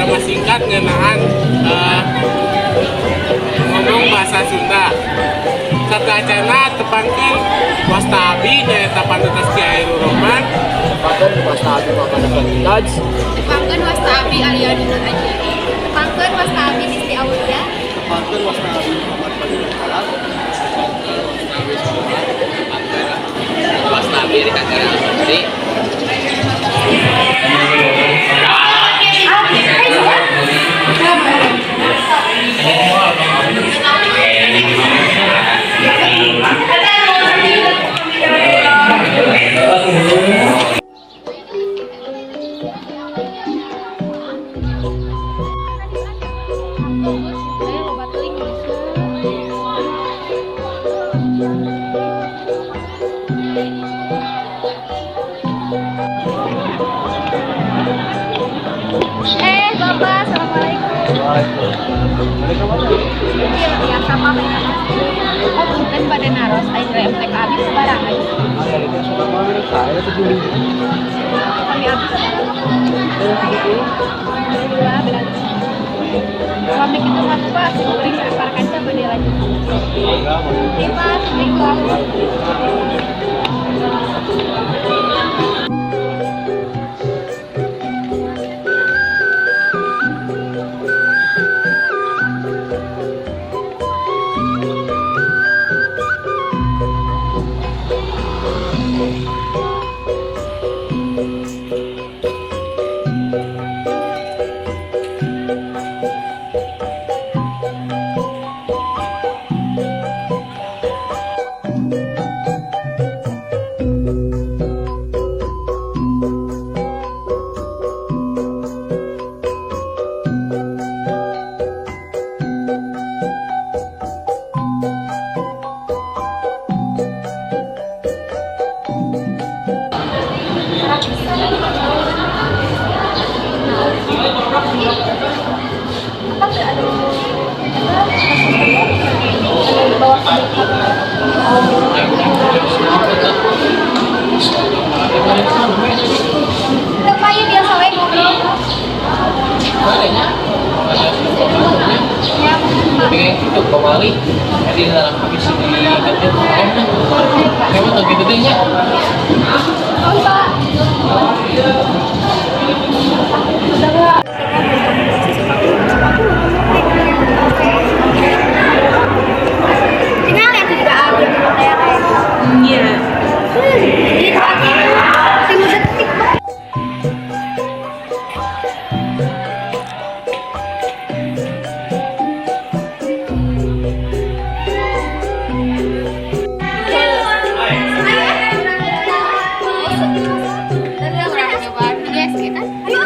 Ngasingkat ngeunaan ngomong bahasa Sunda. Sateuacanna tepangkeun wasta abi, nyaeta Pandutas Kiai Rohman. Tepangkeun wasta abi, Muhammad Afan Taj. Tepangkeun wasta abi, Alia Nur Aji. Tepangkeun wasta abi, Disti Aulia. Tepangkeun wasta abi, Muhammad Fadil Alam. Wasta abi, Rika Sri. Eh, Bapak, assalamualaikum. Iya, biasa, Pak. Oh, punten, bade naros, aing MTK abi sabaraha? Kami abi sabaraha? Alhamdulillah, berarti. Kami kitu mah, Pak, sim kuring para kanca bade lanjut. Iya, Pak, assalamualaikum. Apa tuh ada apa di bawah? Pak, ya biasa wae ngobrol. Bolehnya Ya, Pak. pengen itu kembali jadi dalam habis di ganti kayak tuh gitu deh nya. Oh, Pak. Udah. Tinggal ya juga abi Iya. 5 detik, Pak. Urang nyobaan guys kita. Ayo.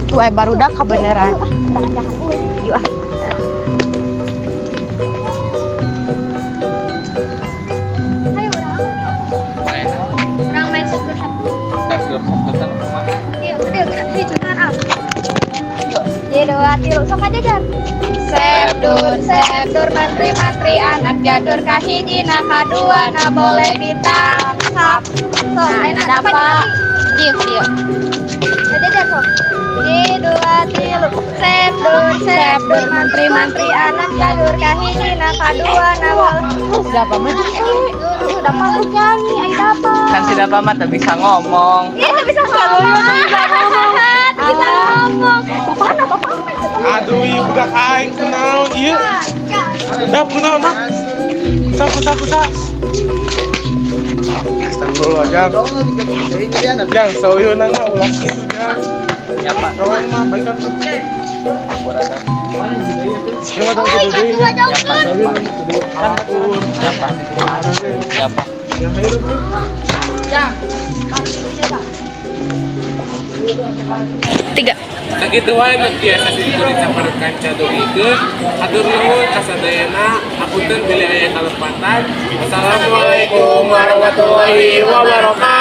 Tuh barudak kebenaran. Yuk ah. Ayo urang. Urang main satu satu. Iya, iya, iya, cuman ah. Hiji, dua, tilu, sok aja jar. Sepdur, sepdur, mantri mantri anak jadur, kahiji na kadua na boleh ditangkap. Sok, enak Dapat. Dieu dieu. Aja jar sok. Hiji, dua, tilu. Sepdur, sepdur, mantri mantri anak jadur, kahiji na kadua na boleh. Siapa mah? Dapat lu nyanyi, ayo dapat. Kan si Dapa mah tak bisa ngomong. Iya, tak bisa ngomong. Tak bisa ngomong. Bapak, bapak. Aduh, ieu budak aing kunaon ieu? Dap, kunaon, Mak? Sapu sapu sa. Astagfirullah, Jang. Jang, sauyeunan mah ulah kitu, Jang. Ya, Pak. Kawan mah baik kan. Siapa tahu kudu deui nya. Ya, Pak. Ampun. Ya, Pak. Ya, Pak. Ya, ayo, bro. Tiga. Sakitu wae nu tiasa simkuring sapareu kanca dugikeun. Hatur nuhun kasadayana. Hapunten bilih aya kalepatan. Assalamualaikum warahmatullahi wabarakatuh.